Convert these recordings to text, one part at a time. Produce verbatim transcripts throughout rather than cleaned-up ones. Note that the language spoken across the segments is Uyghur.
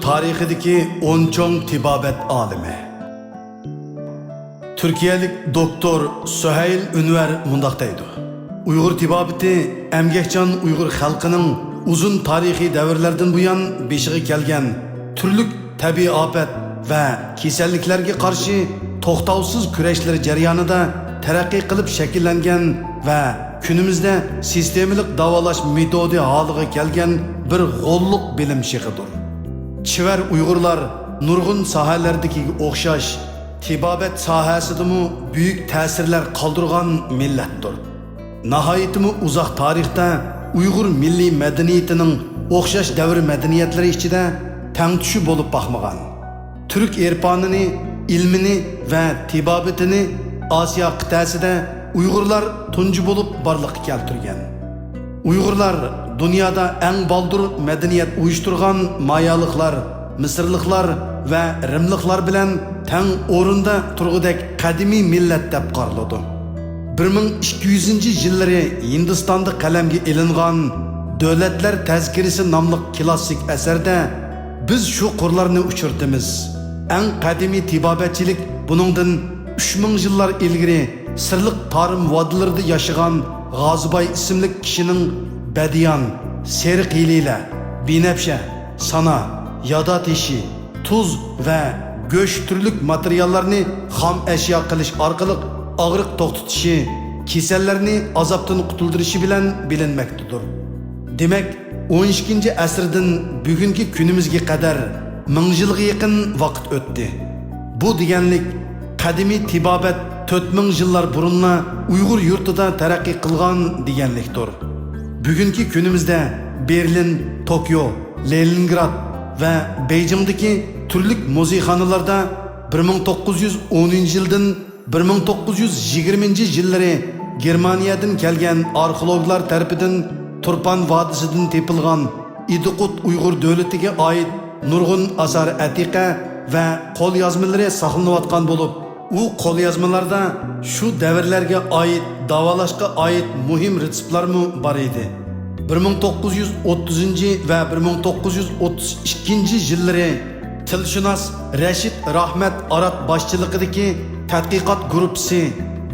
تارىخىدىكى ئون چوڭ تېبابەت ئالىمى. تۈركىيەلىك دوكتور سۆھەيل ئۈنۋەر مۇنداق دەيدۇ: ئۇيغۇر تېبابىتى ئەمگەكچان ئۇيغۇر خەلقىنىڭ ئۇزۇن تارىخىي دەۋرلەردىن بۇيان بېشىغا كەلگەن تۈرلۈك تەبىئىي ئاپەت ۋە كېسەللىكلەرگە قارشى توختاۋسىز كۈرەشلىرى جەريانىدا تەرەققىي قىلىپ شەكىللەنگەن ۋە كۈنىمىزدە سىستېمىلىق داۋالاش مېتودى ھالىغا كەلگەن بىر غوللۇق بىلىم شېخىدۇر. چېۋەر ئۇيغۇرلار نۇرغۇن ساھەلەردىكىگە ئوخشاش، تېبابەت ساھەسىدىمۇ بۈيۈك تەسىرلەر قالدۇرغان مىللەتتۇر. ناھايىتىمۇ ئۇزاق تارىختا ئۇيغۇر مىللىي مەدەنىيىتىنىڭ ئوخشاش دەۋر مەدەنىيەتلىرى ئىچىدە تەڭتۇشى بولۇپ باقمىغان. تۈرك ئېرپانىنى، ئىلمىنى ۋە تېبابىتىنى ئاسىيا قىتئەسىدە ئۇيغۇرلار تۇنجى بولۇپ بارلىققا كەلتۈرگەن. ئۇيغۇرلار دۇنيادا ئەڭ بالدۇر مەدەنىيەت ئۇيۇشتۇرغان مايالىقلار، مىسىرلىقلار ۋە رىملىقلار بىلەن تەڭ ئورۇندا تۇرغۇدەك قەدىمىي مىللەت دەپ قارىلىدۇ. بىر مىڭ ئىككى يۈزىنچى يىللىرى ھىندىستاندا قەلەمگە ئېلىنغان دۆلەتلەر تەزكىرىسى ناملىق كلاسسىك ئەسەردە بىز شۇ قۇرلارنى ئۇچرىتىمىز. ئەڭ قەدىمىي تېبابەتچىلىك بۇنىڭدىن ئۈچ مىڭ يىللار ئىلگىرى سىرلىق تارىم ۋادىلىرىدا ياشىغان غازىباي ئىسىملىك كىشىنىڭ بەدىيان، سېرىق ھېلىلە، بىنەپشە، سانا، يادا تېشى، تۇز ۋە گۆش تۈرلۈك ماتېرىياللارنى خام ئەشيا قىلىش ئارقىلىق ئاغرىق توختىتىشى، كېسەللەرنى ئازابتىن قۇتۇلدۇرۇشى بىلەن بىلىنمەكتىدۇر. دېمەك، ئون ئىككىنچى ئەسىردىن بۈگۈنكى كۈنىمىزگە قەدەر مىڭ يىلغا يېقىن ۋاقىت ئۆتتى. بۇ دېگەنلىك، قەدىمىي تېبابەت تۆت مىڭ يىللار بۇرۇنلا ئۇيغۇر يۇرتىدا تەرەققىي قىلغان دېگەنلىكتۇر. بۈگۈنكى كۈنىمىزدە بېرلىن، توكيو، لېنىنگراد ۋە بېيجىڭدىكى تۈرلۈك مۇزېيخانىلاردا بىر مىڭ توققۇز يۈز ئونىنچى يىلدىن بىر مىڭ توققۇز يۈز يىگىرمىنچى يىللىرى گېرمانىيەدىن كەلگەن ئارخېئولوگلار تەرىپىدىن تۇرپان ۋادىسىدىن تېپىلغان ئىدىقۇت ئۇيغۇر دۆلىتىگە ئائىت نۇرغۇن ئاسار ئەتىقە ۋە قوليازمىلىرى ساقلىنىۋاتقان بولۇپ، ئۇ قوليازمىلاردا شۇ دەۋرلەرگە ئائىت داۋالاشقا ئائىت مۇھىم رېتسېپلارمۇ بار ئىدى. بىر مىڭ توققۇز يۈز ئوتتۇزىنچى ۋە بىر مىڭ توققۇز يۈز ئوتتۇز ئىككىنچى يىللىرى تىلشۇناس رەشىت راھمەت ئارات باشچىلىقىدىكى تەتقىقات گۇرۇپپىسى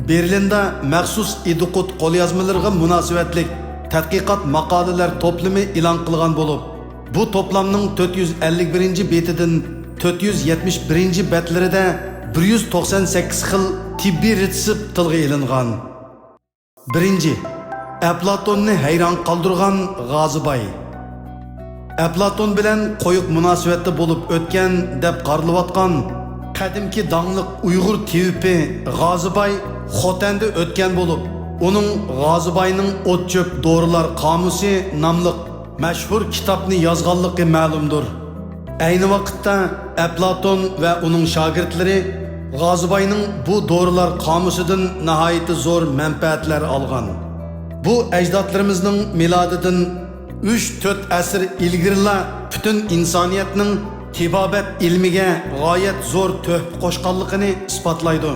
بېرلىندا مەخسۇس ئىدىقۇت قوليازمىلىرىغا مۇناسىۋەتلىك تەتقىقات ماقالىلەر توپلىمى ئېلان قىلغان بولۇپ، بۇ توپلامنىڭ تۆت يۈز ئەللىك بىرىنچى بېتىدىن تۆت يۈز يەتمىش بىرىنچى بەتلىرىدە بىر يۈز توقسان سەككىز خىل تېببىي رېتسېپ تىلغا ئېلىنغان. بىرىنچى، ئەپلاتوننى ھەيران قالدۇرغان غازىباي. ئەپلاتون بىلەن قويۇق مۇناسىۋەتتە بولۇپ ئۆتكەن دەپ قارىلىۋاتقان قەدىمكى داڭلىق ئۇيغۇر تېۋىپى غازىباي خوتەندە ئۆتكەن بولۇپ، ئۇنىڭ غازىباينىڭ ئوت-چۆپ دورىلار قامۇسى ناملىق مەشھۇر كىتابنى يازغانلىقى مەلۇمدۇر. ئەينى ۋاقىتتا ئەپلاتون ۋە ئۇنىڭ شاگىرتلىرى غازىباينىڭ بۇ دورىلار قامۇسىدىن ناھايىتى زور مەنپەئەتلەر ئالغان. بۇ ئەجدادلىرىمىزنىڭ مىلادىدىن ئۈچ تۆت ئەسىر ئىلگىرىلا پۈتۈن ئىنسانىيەتنىڭ تېبابەت ئىلمىگە غايەت زور تۆھپە قوشقانلىقىنى ئىسپاتلايدۇ.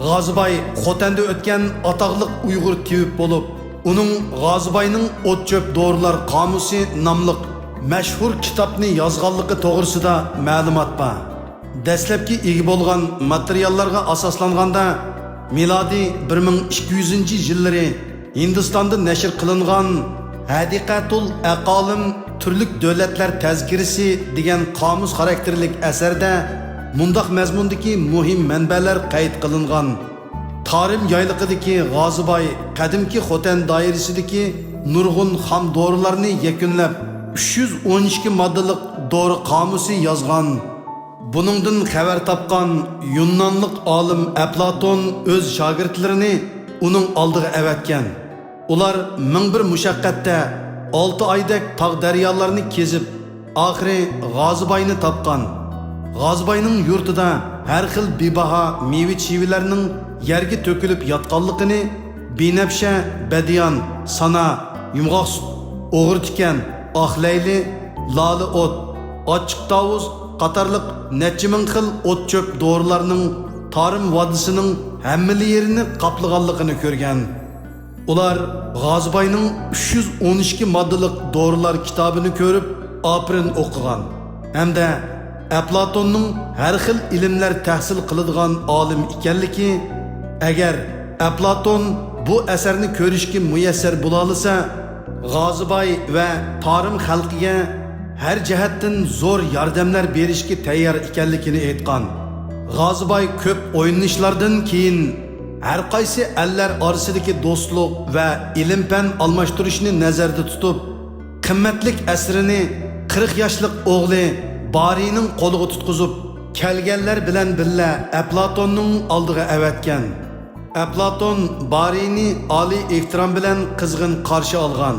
غازىباي خوتەندە ئۆتكەن ئاتاقلىق ئۇيغۇر تېۋىپ بولۇپ، ئۇنىڭ غازىباينىڭ ئوت-چۆپ دورىلار قامۇسى ناملىق مەشھۇر كىتابنى يازغانلىقى توغرىسىدا مەلۇمات بار. دەسلەپكى ئىگە بولغان ماتېرىياللارغا ئاساسلانغاندا، مىلادىي بىر مىڭ ئىككى يۈزىنچى يىللىرى ھىندىستاندا نەشر قىلىنغان ھەدىقەتۇل ئەقالىم تۈرلۈك دۆلەتلەر تەزكىرىسى دېگەن قامۇس خاراكتېرلىك ئەسەردە مۇنداق مەزمۇندىكى مۇھىم مەنبەلەر قەيت قىلىنغان. تارىم يايلىقىدىكى غازىباي قەدىمكى خوتەن دائىرىسىدىكى نۇرغۇن خام دورىلارنى يەكۈنلەپ، ئۈچ يۈز ئون ئىككى ماددىلىق دورا قامۇسى يازغان. بۇنىڭدىن خەۋەر تاپقان يۇننانلىق ئالىم ئەپلاتون ئۆز شاگىرتلىرىنى ئۇنىڭ ئالدىغا ئەۋەتكەن. ئۇلار مىڭ بىر مۇشەققەتتە ئالتە ئايدەك تاغ-دەريالارنى كېزىپ، ئاخىرى غازىباينى تاپقان. غازىباينىڭ يۇرتىدا ھەر خىل بىباھا مېۋە-چىۋىلەرنىڭ يەرگە تۆكۈلۈپ ياتقانلىقىنى، بىنەپشە، بەدىيان، سانا، يۇمغاقسۈت، ئوغرى تىكەن، ئاق لەيلى، لالە ئوت، ئاچچىق تاۋۇز قاتارلىق نەچچە مىڭ خىل ئوت-چۆپ دورىلارنىڭ تارىم ۋادىسىنىڭ ھەممىلا يېرىنى قاپلىغانلىقىنى كۆرگەن. ئۇلار غازىباينىڭ ئۈچ يۈز ئون ئىككى ماددىلىق دورىلار كىتابىنى كۆرۈپ، ئاپىرىن ئوقۇغان. ھەمدە ئەپلاتوننىڭ ھەر خىل ئىلىملەر تەھسىل قىلىدىغان ئالىم ئىكەنلىكى، ئەگەر ئەپلاتون بۇ ئەسەرنى كۆرۈشكە مۇيەسسەر بولالىسا، غازىباي ۋە تارىم خەلقىگە ھەر جەھەتتىن زور ياردەملەر بېرىشكە تەييار ئىكەنلىكىنى ئېيتقان. غازىباي كۆپ ئويلىنىشلاردىن كېيىن، ھەر قايسى ئەللەر ئارىسىدىكى دوستلۇق ۋە ئىلىم-پەن ئالماشتۇرۇشنى نەزەردە تۇتۇپ، قىممەتلىك ئەسىرىنى قىرىق ياشلىق ئوغلى بارىنىڭ قولىغا تۇتقۇزۇپ، كەلگەنلەر بىلەن بىللە ئەپلاتوننىڭ ئالدىغا ئەۋەتكەن. ئەپلاتون بارىنى ئالىي ئېھتىرام بىلەن قىزغىن قارشى ئالغان.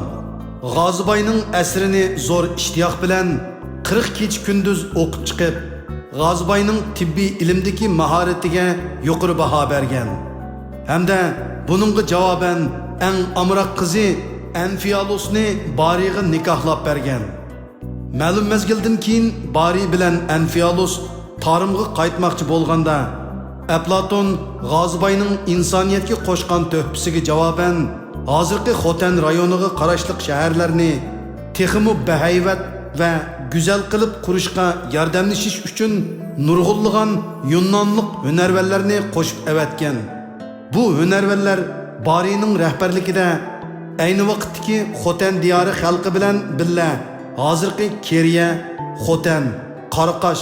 غازىباينىڭ ئەسىرىنى زور ئىشتىياق بىلەن قىرىق كېچە-كۈندۈز ئوقۇپ چىقىپ، غازىباينىڭ تېببىي ئىلىمدىكى ماھارىتىگە يۇقىرى باھا بەرگەن ھەمدە بۇنىڭغا جاۋابەن ئەڭ ئامراق قىزى ئەنفىيالۇسنى بارىغا نىكاھلاپ بەرگەن. مەلۇم مەزگىلدىن كېيىن بارى بىلەن ئەنفىيالۇس تارىمغا قايتماقچى بولغاندا، ئەپلاتون غازىباينىڭ ئىنسانىيەتكە قوشقان تۆھپىسىگە جاۋابەن، ھازىرقى خوتەن رايونىغا قاراشلىق شەھەرلەرنى تېخىمۇ بەھەيۋەت ۋە گۈزەل قىلىپ قۇرۇشقا ياردەملىشىش ئۈچۈن نۇرغۇنلىغان يۇننانلىق ھۈنەرۋەنلەرنى قوشۇپ ئەۋەتكەن. بۇ ھۈنەرۋەنلەر بارىنىڭ رەھبەرلىكىدە ئەينى ۋاقىتتىكى خوتەن دىيارى خەلقى بىلەن بىللە ھازىرقى كېرىيە، خوتەن، قاراقاش،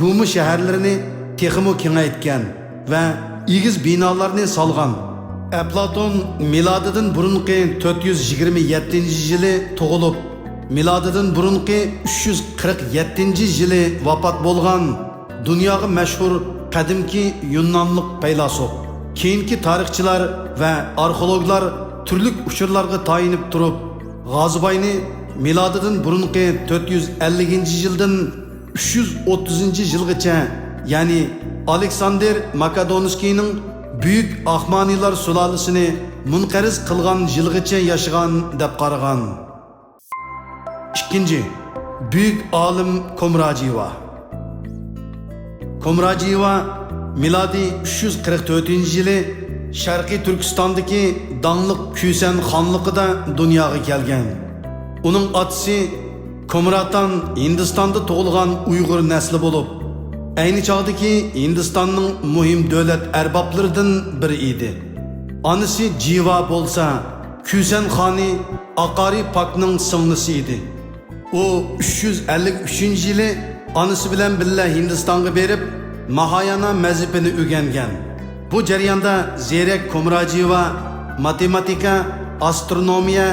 گۇمۇ شەھەرلىرىنى تېخىمۇ كېڭەيتكەن ۋە ئېگىز بىنالارنى سالغان. ئەپلاتون مىلادىدىن بۇرۇنقى تۆت يۈز يىگىرمە يەتتىنچى يىلى تۇغۇلۇپ، مىلادىدىن بۇرۇنقى ئۈچ يۈز قىرىق يەتتىنچى يىلى ۋاپات بولغان دۇنياغا مەشھۇر قەدىمكى يۇننانلىق پەيلاسوپ. كېيىنكى تارىخچىلار ۋە ئارخېئولوگلار تۈرلۈك ئۇچۇرلارغا تايىنىپ تۇرۇپ، غازىباينى مىلادىدىن بۇرۇنقى تۆت يۈز ئەللىكىنچى يىلدىن ئۈچ يۈز ئوتتۇزىنچى يىلغىچە، يەنى ئالېكساندىر ماكېدونسكىينىڭ بۈيۈك ئاخمانىيلار سۇلالىسىنى مۇنقەرز قىلغان يىلغىچە ياشىغان دەپ قارىغان. ئىككىنچى، بۈيۈك ئالىم كومراجىۋا. كومراجىۋا مىلادىي ئۈچ يۈز قىرىق تۆتىنچى يىلى شەرقىي تۈركىستاندىكى داڭلىق كۈسەن خانلىقىدا دۇنياغا كەلگەن. ئۇنىڭ ئاتىسى كومراتان ھىندىستاندا تۇغۇلغان ئۇيغۇر نەسلى بولۇپ، ئەينى چاغدىكى ھىندىستاننىڭ مۇھىم دۆلەت ئەربابلىرىدىن بىرى ئىدى. ئانىسى جىۋا بولسا، كۈسەن خانى ئاقارى پاكنىڭ سىڭلىسى ئىدى. ئۇ ئۈچ يۈز ئەللىك ئۈچىنچى يىلى ئانىسى بىلەن بىللە ھىندىستانغا بېرىپ، ماھايانا مەزھىپىنى ئۆگەنگەن. بۇ جەرياندا زېرەك كومراجىۋا ماتېماتىكا، ئاسترونومىيە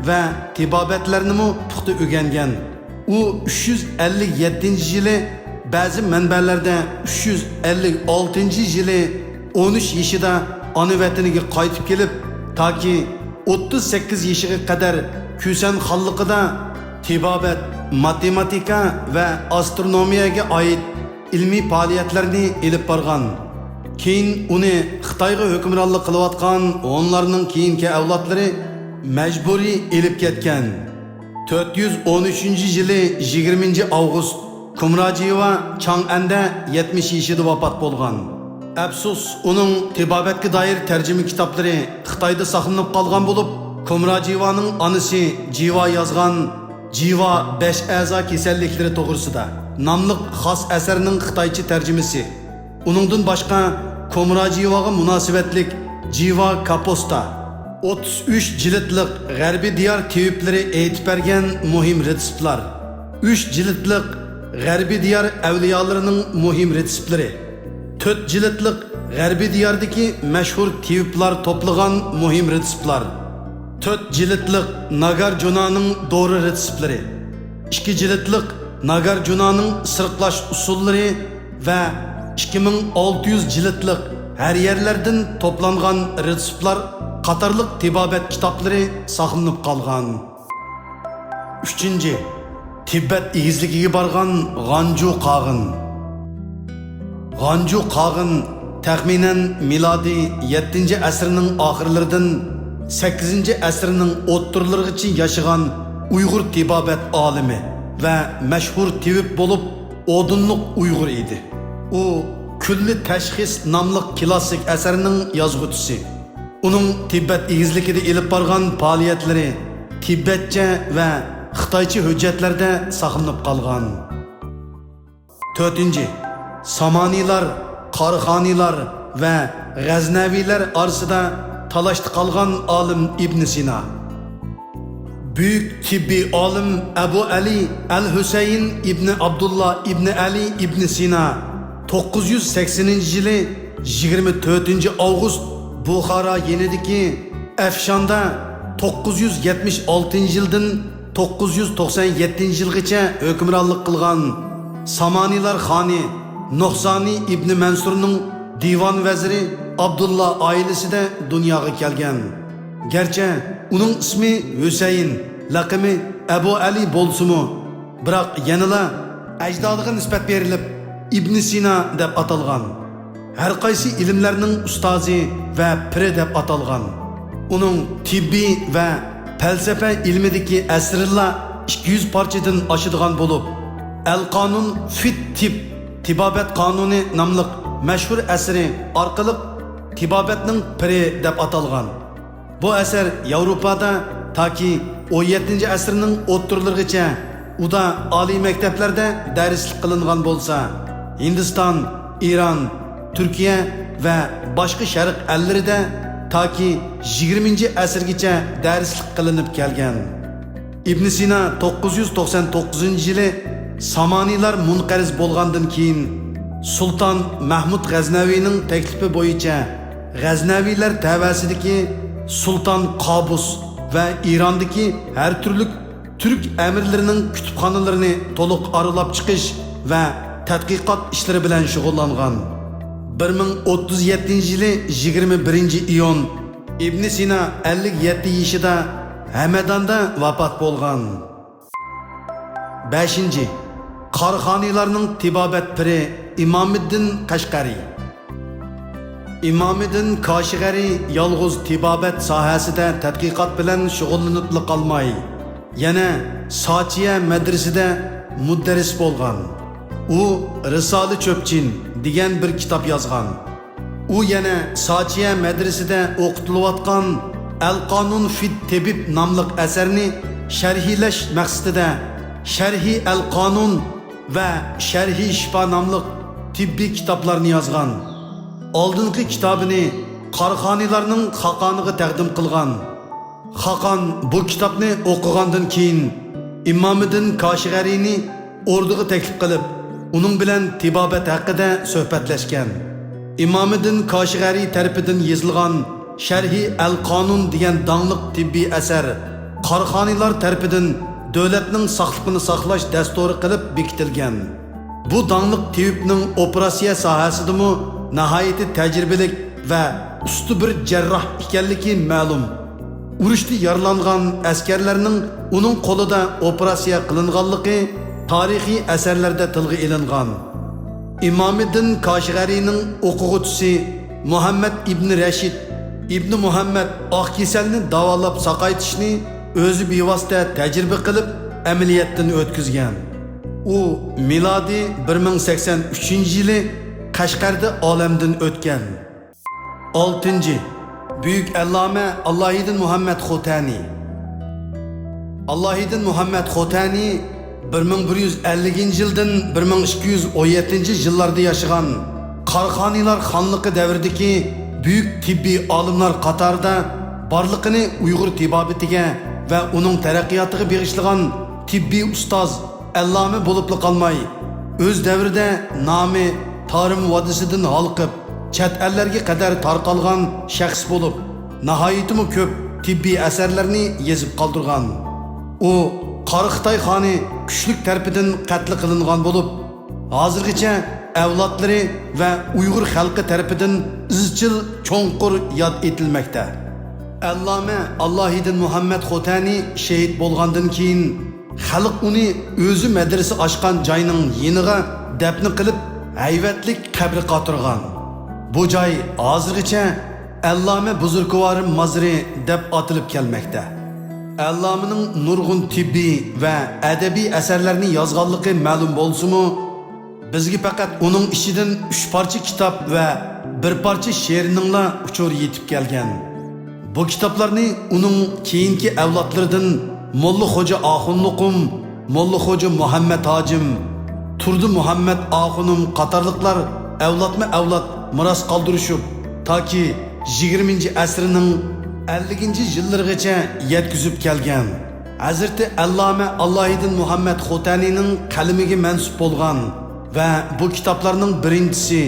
ۋە تېبابەتلەرنىمۇ پۇختا ئۆگەنگەن. ئۇ ئۈچ يۈز ئەللىك يەتتىنچى يىلى، بەزى مەنبەلەردە ئۈچ يۈز ئەللىك ئالتىنچى يىلى ئون ئۈچ يېشىدا ئانا ۋەتىنىگە قايتىپ كېلىپ، تاكى ئوتتۇز سەككىز يېشىغا قەدەر كۈسەن خانلىقىدا تېبابەت، ماتېماتىكا ۋە ئاسترونومىيەگە ئائىت ئىلمىي پائالىيەتلەرنى ئېلىپ بارغان. كېيىن ئۇنى خىتايغا ھۆكۈمرانلىق قىلىۋاتقان ھونلارنىڭ كېيىنكى ئەۋلادلىرى مەجبۇرىي ئېلىپ كەتكەن. تۆت يۈز ئون ئۈچىنچى يىلى يىگىرمىنچى ئاۋغۇست كومراجىۋا چاڭئەندە يەتمىش يېشىدا ۋاپات بولغان. ئەپسۇس، ئۇنىڭ تېبابەتكە دائىر تەرجىمە كىتابلىرى خىتايدا ساقلىنىپ قالغان بولۇپ، كومراجىۋانىڭ ئانىسى جىۋا يازغان جىۋا بەش ئەزا كېسەللىكلىرى توغرىسىدا ناملىق خاس ئەسەرنىڭ خىتايچە تەرجىمىسى، ئۇنىڭدىن باشقا، كومراجىۋاغا مۇناسىۋەتلىك جىۋا كاپوستا، ئوتتۇز ئۈچ جىلىتلىق غەربىي دىيار تېۋىپلىرى ئېيتىپ بەرگەن مۇھىم رېتسېپلار، ئۈچ جىلىتلىق غەربىي دىيار ئەۋلىيالىرىنىڭ مۇھىم رېتسېپلىرى، تۆت جىلىتلىق غەربىي دىياردىكى مەشھۇر تېۋىپلار توپلىغان مۇھىم رېتسېپلار، تۆت جىلىتلىق ناگارجۇنانىڭ دورا رېتسېپلىرى، ئىككى جىلىتلىق ناگارجۇنانىڭ سىرقىلاش ئۇسۇللىرى ۋە ئىككى مىڭ ئالتە يۈز جىلىتلىق ھەر يەرلەردىن توپلانغان رېتسېپلار قاتارلىق تېبابەت كىتابلىرى ساقلىنىپ قالغان. ئۈچىنچى، تىبەت ئېگىزلىكىگە بارغان غانجۇ قاغىن. غانجۇ قاغىن تەخمىنەن مىلادىي يەتتىنچى ئەسىرنىڭ ئاخىرلىرىدىن سەككىزىنچى ئەسىرنىڭ ئوتتۇرىلىرىغىچە ياشىغان ئۇيغۇر تېبابەت ئالىمى ۋە مەشھۇر تېۋىپ بولۇپ، ئودۇنلۇق ئۇيغۇر ئىدى. ئۇ كۈللى تەشخىس ناملىق كىلاسسىك ئەسەرنىڭ يازغۇچىسى. ئۇنىڭ تىبەت ئېگىزلىكىدە ئېلىپ بارغان پائالىيەتلىرى تىبەتچە ۋە خىتايچە ھۆججەتلەردە ساقلىنىپ قالغان. تۆتىنچى، سامانىيلار، قاراخانىيلار ۋە غەزنەۋىيلەر ئارىسىدا تالاشتا قالغان ئالىم ئىبن سىنا. بۈيۈك تېببىي ئالىم ئەبۇ ئەلى ئەل ھۈسەيىن ئىبنى ئابدۇللا ئىبنى ئەلى ئىبنى سىنا توققۇز يۈز سەكسىنىنچى يىلى يىگىرمە تۆتىنچى ئاۋغۇست بۇخارا يېنىدىكى ئەفشاندا توققۇز يۈز يەتمىش ئالتىنچى يىلدىن توققۇز يۈز توقسان يەتتىنچى يىلغىچە ھۆكۈمرانلىق قىلغان سامانىيلار خانى نۇھسانى ئىبنى مەنسۇرنىڭ دىۋان ۋەزىرى ئابدۇللا ئائىلىسىدە دۇنياغا كەلگەن. گەرچە ئۇنىڭ ئىسمى ھۈسەيىن، لەقىمى ئەبۇ ئەلى بولسىمۇ، بىراق يەنىلا ئەجدادىغا نىسبەت بېرىلىپ، ئىبنى سىنا دەپ ئاتالغان. ھەر قايسى ئىلىملەرنىڭ ئۇستازى ۋە پىرى دەپ ئاتالغان. ئۇنىڭ تېببىي ۋە پەلسەپە ئىلمىدىكى ئەسىرىلا ئىككى يۈز پارچىدىن ئاشىدىغان بولۇپ، ئەل قانۇن فىت تىب، تېبابەت قانۇنى ناملىق مەشھۇر ئەسىرى ئارقىلىق تېبابەتنىڭ پىرى دەپ ئاتالغان. بۇ ئەسەر ياۋروپادا تاكى ئون يەتتىنچى ئەسىرنىڭ ئوتتۇرىلىرىغىچە ئۇدا ئالىي مەكتەپلەردە دەرسلىك قىلىنغان بولسا، ھىندىستان، ئىران، تۈركىيە ۋە باشقا شەرق ئەللىرىدە تاكى يىگىرمىنچى ئەسىرگىچە دەرسلىك قىلىنىپ كەلگەن. ئىبن سىنا توققۇز يۈز توقسان توققۇزىنچى يىلى سامانىيلار مۇنقەرز بولغاندىن كېيىن، سۇلتان مەھمۇد غەزنەۋىنىڭ تەكلىپى بويىچە غەزنەۋىلەر تەۋەسىدىكى سۇلتان قابۇس ۋە ئىراندىكى ھەر تۈرلۈك تۈرك ئەمىرلىرىنىڭ كۇتۇپخانىلىرىنى تولۇق ئارىلاپ چىقىش ۋە تەتقىقات ئىشلىرى بىلەن شۇغۇللانغان. بىر مىڭ ئوتتۇز يەتتىنچى يىلى يىگىرمە بىرىنچى ئىيۇن ئىبن سىنا ئەللىك يەتتە يېشىدا ھەمەداندا ۋاپات بولغان. بەشىنچى، قاراخانىيلارنىڭ تېبابەت پىرى ئىمامىددىن قەشقەرى. ئىمامىددىن كاشىغەرى يالغۇز تېبابەت ساھەسىدە تەتقىقات بىلەن شۇغۇللىنىپلا قالماي، يەنە ساچىيە مەدرىسىدە مۇدەررىس بولغان. ئۇ رىسالە چۆپچىن دېگەن بىر كىتاب يازغان. ئۇ يەنە ساچىيە مەدرىسىدە ئوقۇتۇلۇۋاتقان ئەل قانۇن فىت تېبىب ناملىق ئەسەرنى شەرھلەش مەقسىتىدە شەرھى ئەل قانۇن ۋە شەرھى شىپا ناملىق تېببىي كىتابلارنى يازغان. ئالدىنقى كىتابىنى قاراخانىيلارنىڭ خاقانىغا تەقدىم قىلغان. خاقان بۇ كىتابنى ئوقۇغاندىن كېيىن، ئىمامىددىن كاشىغەرىنى ئوردىغا تەكلىپ قىلىپ، ئۇنىڭ بىلەن تېبابەت ھەققىدە سۆھبەتلەشكەن. ئىمامىددىن كاشىغەرى تەرىپىدىن يېزىلغان شەرھى ئەل قانۇن دېگەن داڭلىق تېببىي ئەسەر قاراخانىيلار تەرىپىدىن دۆلەتنىڭ ساقلىقىنى ساقلاش دەستۇرى قىلىپ بېكىتىلگەن. بۇ داڭلىق تېۋىپنىڭ ئوپېراتسىيە ساھەسىدىمۇ ناھايىتى تەجرىبىلىك ۋە ئۇستا بىر جەرراھ ئىكەنلىكى مەلۇم. ئۇرۇشتا يارىلانغان ئەسكەرلەرنىڭ ئۇنىڭ قولىدا ئوپېراتسىيە قىلىنغانلىقى تارىخىي ئەسەرلەردە تىلغا ئېلىنغان. ئىمامىددىن كاشىغەرىنىڭ ئوقۇغۇچىسى مۇھەممەد ئىبن رەشىد ئىبن مۇھەممەد ئاق كېسەلنى داۋالاپ ساقايتىشنى ئۆزى بىۋاسىتە تەجرىبە قىلىپ ئەمەلىيەتتىن ئۆتكۈزگەن. ئۇ مىلادىي بىر مىڭ سەكسەن ئۈچىنچى يىلى قەشقەردە ئالەمدىن ئۆتكەن. ئالتىنچى، بۈيۈك ئەللامە ئاللاھىدىن مۇھەممەد خوتەنى. ئاللاھىدىن مۇھەممەد خوتەنى بىر مىڭ بىر يۈز ئەللىكىنچى يىلدىن بىر مىڭ ئىككى يۈز ئون يەتتىنچى يىللاردا ياشىغان، قاراخانىيلار خانلىقى دەۋرىدىكى بۈيۈك تېببىي ئالىملار قاتارىدا بارلىقىنى ئۇيغۇر تېبابىتىگە ۋە ئۇنىڭ تەرەققىياتىغا بېغىشلىغان تېببىي ئۇستاز، ئەللامە بولۇپلا قالماي، ئۆز دەۋرىدە نامى تارىم ۋادىسىدىن ھالقىپ، چەت ئەللەرگە قەدەر تارقالغان شەخس بولۇپ، ناھايىتىمۇ كۆپ تېببىي ئەسەرلەرنى يېزىپ قالدۇرغان. ئۇ قارا خىتاي خانى كۈچلۈك تەرىپىدىن قەتل قىلىنغان بولۇپ، ھازىرغىچە ئەۋلادلىرى ۋە ئۇيغۇر خەلقى تەرىپىدىن ئىزچىل چوڭقۇر ياد ئېتىلمەكتە. ئەللامە ئاللاھىدىن مۇھەممەد خوتەنى شېھىت بولغاندىن كېيىن، خەلق ئۇنى ئۆزى مەدرىسە ئاچقان جاينىڭ يېنىغا دەپنە قىلىپ، ھەيۋەتلىك قەبرە قاتۇرغان. بۇ جاي ھازىرغىچە ئەللامە بۇزرۇكۋارى مازىرى دەپ ئاتىلىپ كەلمەكتە. ئەللامىنىڭ نۇرغۇن تېببىي ۋە ئەدەبىي ئەسەرلەرنى يازغانلىقى مەلۇم بولسىمۇ، بىزگە پەقەت ئۇنىڭ ئىچىدىن ئۈچ پارچە كىتاب ۋە بىر پارچە شېئىرنىڭلا ئۇچۇرى يېتىپ كەلگەن. بۇ كىتابلارنى ئۇنىڭ كېيىنكى ئەۋلادلىرىدىن موللا خوجا ئاخۇنلۇقۇم، موللا خوجا مۇھەممەت ھاجىم، تۇردى مۇھەممەت ئاخۇنۇم قاتارلىقلار ئەۋلادمۇ ئەۋلاد مىراس قالدۇرۇشۇپ، تاكى يىگىرمىنچى ئەسىرنىڭ ئەللىكىنچى يىللىرىغىچە يەتكۈزۈپ كەلگەن. ھەزرىتى ئەللامە ئاللاھىدىن مۇھەممەد خوتەنىنىڭ قەلىمىگە مەنسۇپ بولغان ۋە بۇ كىتابلارنىڭ بىرىنچىسى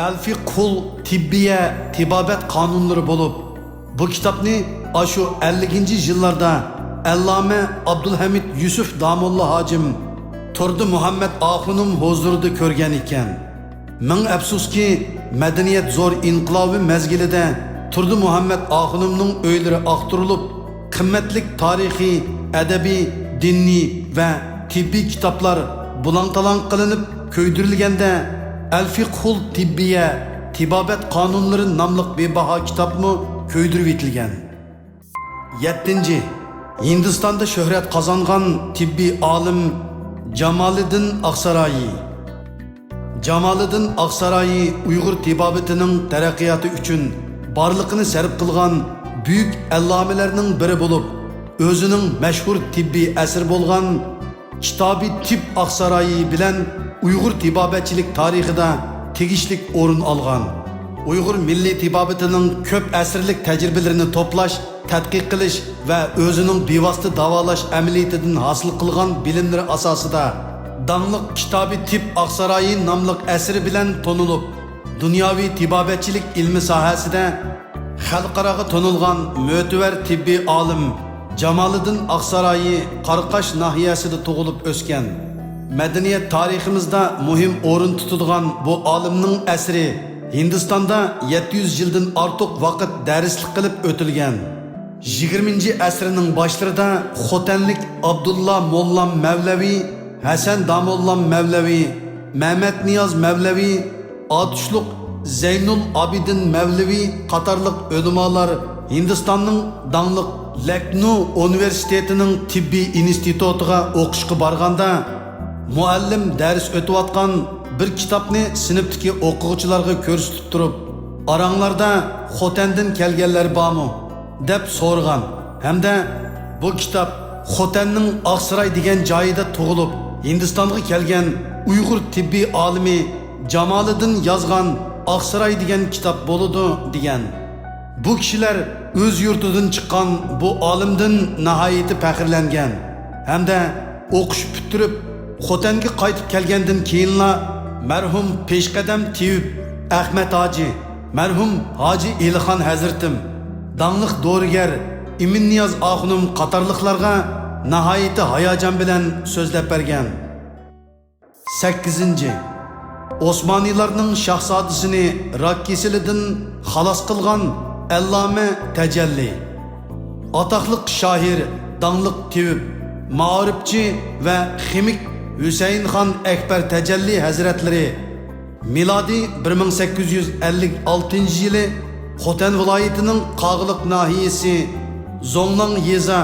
ئەلفىقھۇل تىببىيە تېبابەت قانۇنلىرى بولۇپ، بۇ كىتابنى ئاشۇ ئەللىكىنچى يىللاردا ئەللامە ئابدۇلھەمىد يۈسۈف داموللا ھاجىم تۇردى مۇھەممەد ئاخۇنۇم ھۇزۇرىدا كۆرگەن ئىكەن. مىڭ ئەپسۇسكى، مەدەنىيەت زور ئىنقىلابى مەزگىلىدە تۇردى مۇھەممەد ئاخۇنۇمنىڭ ئۆيلىرى ئاختۇرۇلۇپ، قىممەتلىك تارىخىي، ئەدەبىي، دىنىي ۋە تېببىي كىتابلار بۇلاڭ-تالاڭ قىلىنىپ كۆيدۈرۈلگەندە، ئەلفىقھۇل تىببىيە، تېبابەت قانۇنلىرى ناملىق بىباھا كىتابمۇ كۆيدۈرۈۋېتىلگەن. يەتتىنچى، ھىندىستاندا شۆھرەت قازانغان تېببىي ئالىم جامالىدىن ئاقسارايى. جامالىدىن ئاقسارايى ئۇيغۇر تېبابىتىنىڭ تەرەققىياتى ئۈچۈن بارلىقىنى سەرپ قىلغان بۈيۈك ئەللامىلەرنىڭ بىرى بولۇپ، ئۆزىنىڭ مەشھۇر تېببىي ئەسىرى بولغان كىتابى تىب ئاقسارايى بىلەن ئۇيغۇر تېبابەتچىلىك تارىخىدا تېگىشلىك ئورۇن ئالغان. ئۇيغۇر مىللىي تېبابىتىنىڭ كۆپ ئەسىرلىك تەجرىبىلىرىنى توپلاش، تەتقىق قىلىش ۋە ئۆزىنىڭ بىۋاسىتە داۋالاش ئەمەلىيىتىدىن ھاسىل قىلغان بىلىملىرى ئاساسىدا، داڭلىق كىتابى تىب ئاقسارايى ناملىق ئەسىرى بىلەن تونۇلۇپ، دۇنياۋى تېبابەتچىلىك ئىلمى ساھەسىدە خەلقئاراغا تونۇلغان مۆتىۋەر تېببىي ئالىم جامالىدىن ئاقسارايى قاراقاش ناھىيەسىدە تۇغۇلۇپ ئۆسكەن. مەدەنىيەت تارىخىمىزدا مۇھىم ئورۇن تۇتىدىغان بۇ ئالىمنىڭ ئەسىرى ھىندىستاندا يەتتە يۈز يىلدىن ئارتۇق ۋاقىت دەرسلىك قىلىپ ئۆتۈلگەن. يىگىرمىنچى ئەسىرنىڭ باشلىرىدا خوتەنلىك ئابدۇللا موللام مەۋلەۋى، ھەسەن داموللام مەۋلەۋى، مەمەتنىياز مەۋلەۋى، ئاتۇشلۇق زەينۇل ئابىدىن مەۋلىۋى قاتارلىق ئۆلىمالار ھىندىستاننىڭ داڭلىق لەكنۇ ئۇنىۋېرسىتېتىنىڭ تېببىي ئىنستىتۇتىغا ئوقۇشقا بارغاندا، مۇئەللىم دەرس ئۆتۈۋاتقان بىر كىتابنى سىنىپتىكى ئوقۇغۇچىلارغا كۆرسىتىپ تۇرۇپ، «ئاراڭلاردا خوتەندىن كەلگەنلەر بارمۇ؟» دەپ سورىغان ھەمدە بۇ كىتاب خوتەننىڭ ئاقساراي دېگەن جايىدا تۇغۇلۇپ، ھىندىستانغا كەلگەن ئۇيغۇر تېببىي ئالىمى جامالىدىن يازغان ئاقساراي دېگەن كىتاب بولىدۇ، دېگەن. بۇ كىشىلەر ئۆز يۇرتىدىن چىققان بۇ ئالىمدىن ناھايىتى پەخىرلەنگەن ھەمدە ئوقۇش پۈتتۈرۈپ، خوتەنگە قايتىپ كەلگەندىن كېيىنلا مەرھۇم پېشقەدەم تېۋىپ ئەخمەت ھاجى، مەرھۇم ھاجى ئېلىخان ھەزرىتىم، داڭلىق دورىگەر ئىمىننىياز ئاخۇنۇم قاتارلىقلارغا ناھايىتى ھاياجان بىلەن سۆزلەپ بەرگەن. سەككىزىنچى، ئوسمانىيلارنىڭ شاھزادىسىنى راك كېسىلىدىن خالاس قىلغان ئەللامە تەجەللى. ئاتاقلىق شائىر، داڭلىق تېۋىپ، مائارىپچى ۋە خىمىك ھۈسەيىنخان ئەكبەر تەجەللى ھەزرەتلىرى مىلادىي بىر مىڭ سەككىز يۈز ئەللىك ئالتىنچى يىلى خوتەن ۋىلايىتىنىڭ قاغىلىق ناھىيەسى زوڭلاڭ يېزا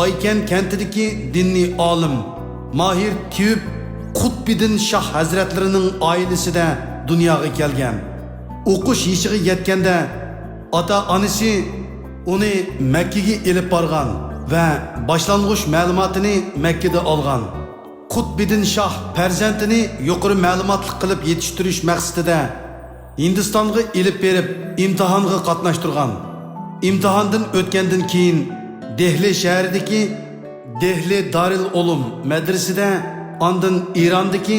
ئايكەن كەنتىدىكى دىنىي ئالىم، ماھىر تېۋىپ قۇتبىدىن شاھ ھەزرەتلىرىنىڭ ئائىلىسىدە دۇنياغا كەلگەن. ئوقۇش يېشىغا يەتكەندە، ئاتا-ئانىسى ئۇنى مەككىگە ئېلىپ بارغان ۋە باشلانغۇچ مەلۇماتىنى مەككىدە ئالغان. قۇتبىدىن شاھ پەرزەنتىنى يۇقىرى مەلۇماتلىق قىلىپ يېتىشتۈرۈش مەقسىتىدە ھىندىستانغا ئېلىپ بېرىپ ئىمتىھانغا قاتناشتۇرغان. ئىمتىھاندىن ئۆتكەندىن كېيىن دېھلى شەھىرىدىكى دېھلى دارىل ئۇلۇم مەدرىسىدە، ئاندىن ئىراندىكى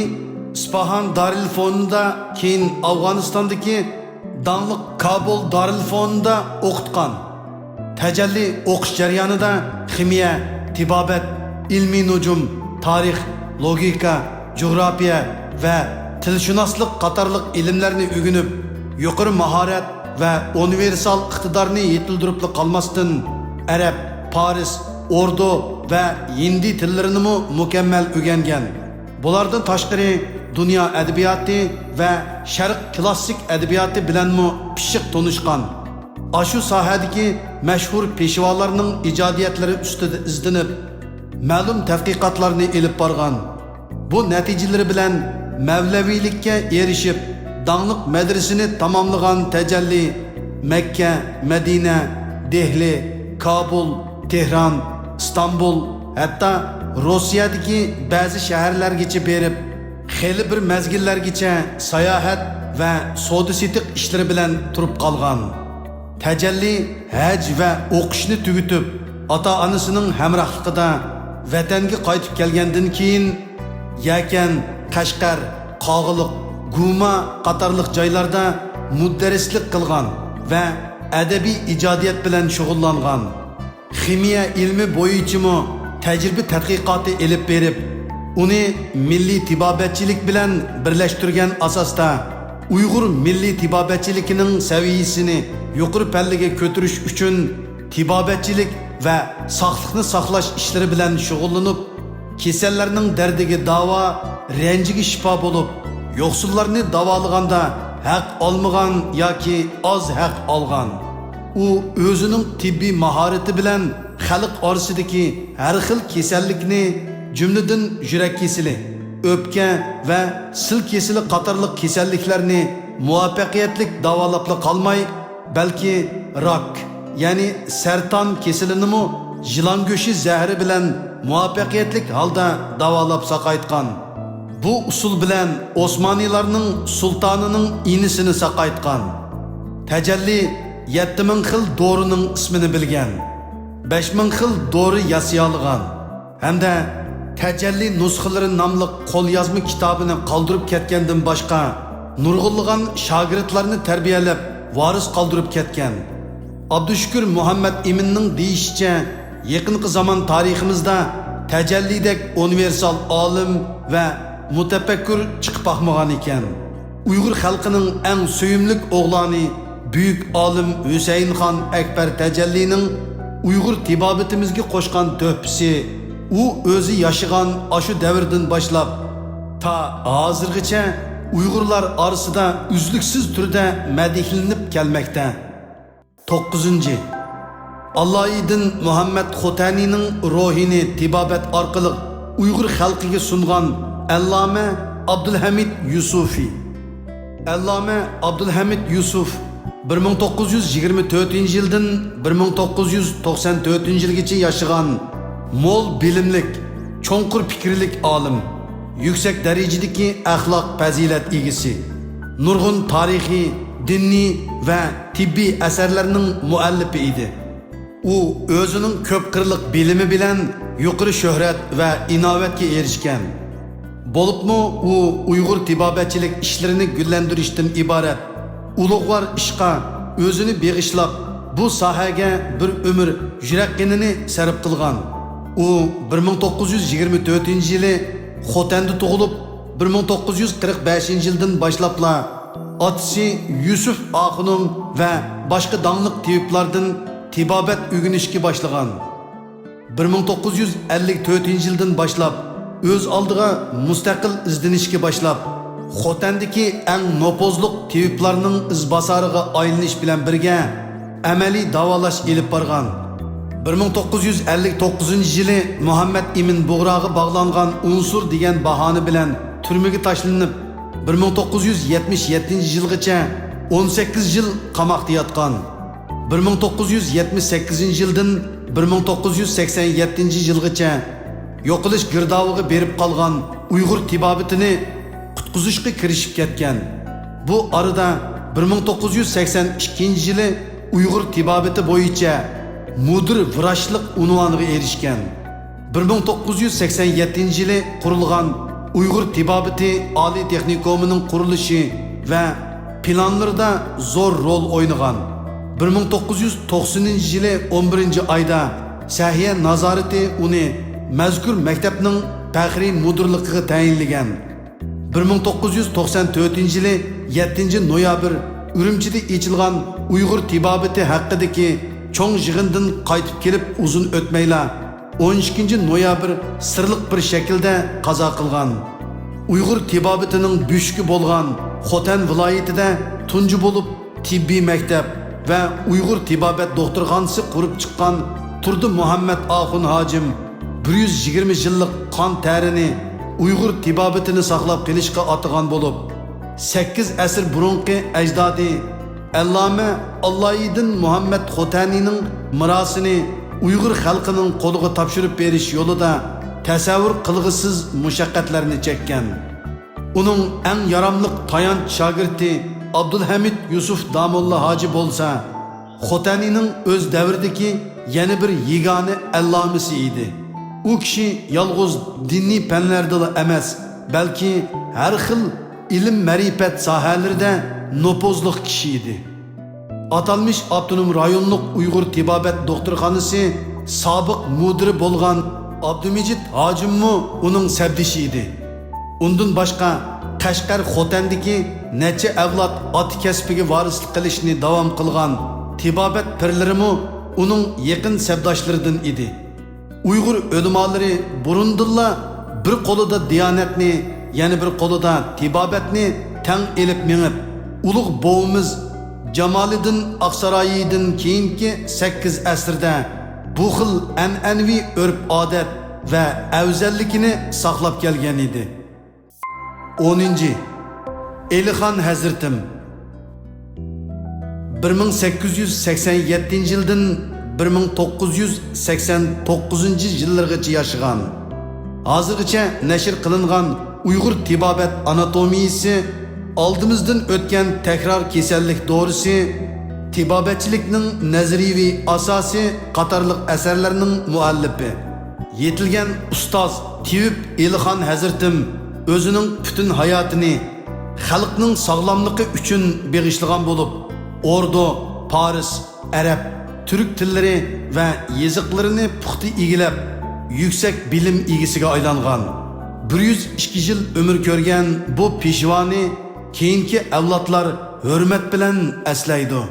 ئىسپاھان دارىل فونىدا، كېيىن ئافغانىستاندىكى داڭلىق كابۇل دارىل فونىدا ئوقۇتقان. تەجەللى ئوقۇش جەريانىدا خىمىيە، تېبابەت، ئىلمىي نۇجۇم، تارىخ، لوگىكا، جۇغراپىيە ۋە تىلشۇناسلىق قاتارلىق ئىلىملەرنى ئۆگىنىپ، يۇقىرى ماھارەت ۋە ئۇنىۋېرسال ئىقتىدارنى يېتىلدۈرۈپلا قالماستىن، ئەرەب، پارس، ئوردۇ ۋە ھىندى تىللىرىنىمۇ مۇكەممەل ئۆگەنگەن. بۇلاردىن تاشقىرى، دۇنيا ئەدەبىياتى ۋە شەرق كلاسسىك ئەدەبىياتى بىلەنمۇ پىششىق تونۇشقان. ئاشۇ ساھەدىكى مەشھۇر پېشۋالارنىڭ ئىجادىيەتلىرى ئۈستىدە ئىزدىنىپ، مەلۇم تەتقىقاتلارنى ئېلىپ بارغان. بۇ نەتىجىلىرى بىلەن مەۋلەۋىيلىككە ئېرىشىپ، داڭلىق مەدرىسىنى تاماملىغان تەجەللى مەككە، مەدىنە، دېھلى، كابۇل، تېھران، ئىستانبۇل، ھەتتا روسىيەدىكى بەزى شەھەرلەرگىچە بېرىپ، خېلى بىر مەزگىللەرگىچە ساياھەت ۋە سودا-سېتىق ئىشلىرى بىلەن تۇرۇپ قالغان. تەجەللى ھەج ۋە ئوقۇشنى تۈگىتىپ، ئاتا-ئانىسىنىڭ ھەمراھلىقىدا ۋەتەنگە قايتىپ كەلگەندىن كېيىن، يەكەن، قەشقەر، قاغىلىق، گۇما قاتارلىق جايلاردا مۇدەررىسلىك قىلغان ۋە ئەدەبىي ئىجادىيەت بىلەن شۇغۇللانغان. خىمىيە ئىلمى بويىچىمۇ تەجرىبە تەتقىقاتى ئېلىپ بېرىپ، ئۇنى مىللىي تېبابەتچىلىك بىلەن بىرلەشتۈرگەن ئاساستا، ئۇيغۇر مىللىي تېبابەتچىلىكىنىڭ سەۋىيەسىنى يۇقىرى پەللىگە كۆتۈرۈش ئۈچۈن تېبابەتچىلىك ۋە ساقلىقنى ساقلاش ئىشلىرى بىلەن شۇغۇللىنىپ، كېسەللەرنىڭ دەردىگە داۋا، رەنجىگە شىپا بولۇپ، يوقسۇللارنى داۋالىغاندا ھەق ئالمىغان ياكى ئاز ھەق ئالغان. ئۇ ئۆزىنىڭ تېببىي ماھارىتى بىلەن خەلق ئارىسىدىكى ھەر خىل كېسەللىكنى، جۈملىدىن يۈرەك كېسىلى، ئۆپكە ۋە سىل كېسىلى قاتارلىق كېسەللىكلەرنى مۇۋەپپەقىيەتلىك داۋالاپلا قالماي، بەلكى راك، يەنى سەرتان كېسىلىنىمۇ يىلان گۆشى زەھىرى بىلەن مۇۋەپپەقىيەتلىك ھالدا داۋالاپ ساقايتقان. بۇ ئۇسۇل بىلەن ئوسمانىيلارنىڭ سۇلتانىنىڭ ئىنىسىنى ساقايتقان. تەجەللى يەتتە مىڭ خىل دورىنىڭ ئىسمىنى بىلگەن، بەش مىڭ خىل دورا ياسىيالىغان ھەمدە تەجەللى نۇسخىلىرى ناملىق قوليازما كىتابىنى قالدۇرۇپ كەتكەندىن باشقا، نۇرغۇنلىغان شاگىرتلارنى تەربىيەلەپ، ۋارىس قالدۇرۇپ كەتكەن. ئابدۇشۈكۈر مۇھەممەد ئىمىننىڭ دېيىشىچە، يېقىنقى زامان تارىخىمىزدا تەجەللىدەك ئۇنىۋېرسال ئالىم ۋە مۇتەپەككۇر چىقىپ باقمىغان ئىكەن. ئۇيغۇر خەلقىنىڭ ئەڭ سۆيۈملۈك ئوغلانى، بۈيۈك ئالىم ھۈسەيىنخان ئەكبەر تەجەللىنىڭ ئۇيغۇر تېبابىتىمىزگە قوشقان تۆھپىسى، ئۇ ئۆزى ياشىغان ئاشۇ دەۋردىن باشلاپ، تا ھازىرغىچە ئۇيغۇرلار ئارىسىدا ئۈزلۈكسىز تۈردە مەدھىيلىنىپ كەلمەكتە. توققۇزىنچى، ئاللايىدىن مۇھەممەد خوتەنىنىڭ روھىنى تېبابەت ئارقىلىق ئۇيغۇر خەلقىگە سۇنغان ئەللامە ئابدۇلھەمىد يۈسۈفى. ئەللامە ئابدۇلھەمىد يۈسۈف بىر مىڭ توققۇز يۈز يىگىرمە تۆتىنچى يىلدىن بىر مىڭ توققۇز يۈز توقسان تۆتىنچى يىلگىچە ياشىغان مول بىلىملىك، چوڭقۇر پىكىرلىك ئالىم، يۈكسەك دەرىجىدىكى ئەخلاق پەزىلەت ئىگىسى، نۇرغۇن تارىخىي، دىنىي ۋە تېببىي ئەسەرلەرنىڭ مۇئەللىپى ئىدى. ئۇ ئۆزىنىڭ كۆپ قىرلىق بىلىمى بىلەن يۇقىرى شۆھرەت ۋە ئىناۋەتكە ئېرىشكەن. بولۇپمۇ ئۇ ئۇيغۇر تېبابەتچىلىك ئىشلىرىنى گۈللەندۈرۈشتىن ئىبارەت ئۇلۇغۋار ئىشقا ئۆزىنى بېغىشلاپ، بۇ ساھەگە بىر ئۆمۈر يۈرەك قېنىنى سەرپ قىلغان. ئۇ بىر مىڭ توققۇز يۈز يىگىرمە تۆتىنچى يىلى خوتەندە تۇغۇلۇپ، بىر مىڭ توققۇز يۈز قىرىق بەشىنچى يىلدىن باشلاپلا ئاتىسى يۈسۈپ ئاخۇنۇم ۋە باشقا داڭلىق تېۋىپلاردىن تېبابەت ئۆگىنىشكە باشلىغان. بىر مىڭ توققۇز يۈز ئەللىك تۆتىنچى يىلدىن باشلاپ ئۆز ئالدىغا مۇستەقىل ئىزدىنىشكە باشلاپ، خوتەندىكى ئەڭ نوپۇزلۇق تېۋىپلارنىڭ ئىزباسارىغا ئايلىنىش بىلەن بىرگە، ئەمەلىي داۋالاش ئېلىپ بارغان. بىر مىڭ توققۇز يۈز ئەللىك توققۇزىنچى يىلى مۇھەممەد ئىمىن بۇغراغا باغلانغان ئۇنسۇر دېگەن باھانە بىلەن تۈرمىگە تاشلىنىپ، بىر مىڭ توققۇز يۈز يەتمىش يەتتىنچى يىلغىچە ئون سەككىز يىل قاماقتا ياتقان. بىر مىڭ توققۇز يۈز يەتمىش سەككىزىنچى يىلدىن بىر مىڭ توققۇز يۈز سەكسەن يەتتىنچى يىلغىچە يوقىلىش گىردابىغا بېرىپ قالغان ئۇيغۇر تېبابىتىنى قۇتقۇزۇشقا كىرىشىپ كەتكەن. بۇ ئارىدا بىر مىڭ توققۇز يۈز سەكسەن ئىككىنچى يىلى ئۇيغۇر تېبابىتى بويىچە مۇدىر ۋىراچلىق ئۇنۋانىغا ئېرىشكەن. بىر مىڭ توققۇز يۈز سەكسەن يەتتىنچى يىلى قۇرۇلغان ئۇيغۇر تېبابىتى ئالىي تېخنىكومىنىڭ قۇرۇلۇشى ۋە پىلانلىرىدا زور رول ئوينىغان. بىر مىڭ توققۇز يۈز توقسىنىنچى يىلى ئون بىرىنچى ئايدا سەھىيە نازارىتى ئۇنى مەزكۇر مەكتەپنىڭ پەخرىي مۇدىرلىقىغا تەيىنلىگەن. بىر مىڭ توققۇز يۈز توقسان تۆتىنچى يىلى يەتتىنچى نويابىر ئۈرۈمچىدە ئېچىلغان ئۇيغۇر تېبابىتى ھەققىدىكى چوڭ يىغىندىن قايتىپ كېلىپ ئۇزۇن ئۆتمەيلا، ئون ئىككىنچى نويابىر سىرلىق بىر شەكىلدە قازا قىلغان. ئۇيغۇر تېبابىتىنىڭ بۆشۈكى بولغان خوتەن ۋىلايىتىدە تۇنجى بولۇپ تېببىي مەكتەپ ۋە ئۇيغۇر تېبابەت دوختۇرخانىسى قۇرۇپ چىققان تۇردى مۇھەممەد ئاخۇن ھاجىم بىر يۈز يىگىرمە يىللىق قان تەرىنى ئۇيغۇر تېبابىتىنى ساقلاپ قېلىشقا ئاتىغان بولۇپ، سەككىز ئەسىر بۇرۇنقى ئەجدادى ئەللامە ئاللايىدىن مۇھەممەد خوتەنىنىڭ مىراسىنى ئۇيغۇر خەلقىنىڭ قولىغا تاپشۇرۇپ بېرىش يولىدا تەسەۋۋۇر قىلغۇسىز مۇشەققەتلەرنى چەككەن. ئۇنىڭ ئەڭ ياراملىق تايانچ شاگىرتى ئابدۇلھەمىد يۈسۈف داموللا ھاجى بولسا، خوتەننىڭ ئۆز دەۋرىدىكى يەنە بىر يېگانە ئەللامىسى ئىدى. ئۇ كىشى يالغۇز دىنىي پەنلەردىلا ئەمەس، بەلكى ھەر خىل ئىلىم-مەرىپەت ساھەلىرىدە نوپۇزلۇق كىشى ئىدى. ئاتالمىش ئاپتونوم رايونلۇق ئۇيغۇر تېبابەت دوختۇرخانىسى سابىق مۇدىرى بولغان ئابدۇمىجىت ھاجىممۇ ئۇنىڭ سەپدىشى ئىدى. ئۇندىن باشقا، قەشقەر خوتەندىكى نەچچە ئەۋلاد ئاتا كەسپىگە ۋارىسلىق قىلىشنى داۋام قىلغان تېبابەت پىرلىرىمۇ ئۇنىڭ يېقىن سەپداشلىرىدىن ئىدى. ئۇيغۇر ئۆلىمالىرى بۇرۇندىنلا بىر قولىدا دىيانەتنى، يەنە بىر قولىدا تېبابەتنى تەڭ ئېلىپ مېڭىپ، ئۇلۇغ بوۋىمىز جامالىدىن ئاقسارايىدىن كېيىنكى سەككىز ئەسىردە بۇ خىل ئەنئەنىۋى ئۆرپ-ئادەت ۋە ئەۋزەللىكىنى ساقلاپ كەلگەن ئىدى. ئونىنچى، ئېلىخان ھەزرىتىم. بىر مىڭ سەككىز يۈز سەكسەن يەتتىنچى يىلدىن بىر مىڭ توققۇز يۈز سەكسەن توققۇزىنچى يىللىرىغىچە ياشىغان. ھازىرغىچە نەشر قىلىنغان ئۇيغۇر تېبابەت ئاناتومىيىسى، ئالدىمىزدىن ئۆتكەن تەكرار كېسەللىك دورىسى، تېبابەتچىلىكنىڭ نەزەرىيىۋى ئاساسى قاتارلىق ئەسەرلەرنىڭ مۇئەللىپى. يېتىلگەن ئۇستاز تېۋىپ ئېلىخان ھەزرىتىم ئۆزىنىڭ پۈتۈن ھاياتىنى خەلقنىڭ ساغلاملىقى ئۈچۈن بېغىشلىغان بولۇپ، ئوردۇ، پارس، ئەرەب، تۈرك تىللىرى ۋە يېزىقلىرىنى پۇختا ئىگىلەپ، يۈكسەك بىلىم ئىگىسىگە ئايلانغان. بىر يۈز ئىككى يىل ئۆمۈر كۆرگەن بۇ پېشۋانى كېيىنكى ئەۋلادلار ھۆرمەت بىلەن ئەسلەيدۇ.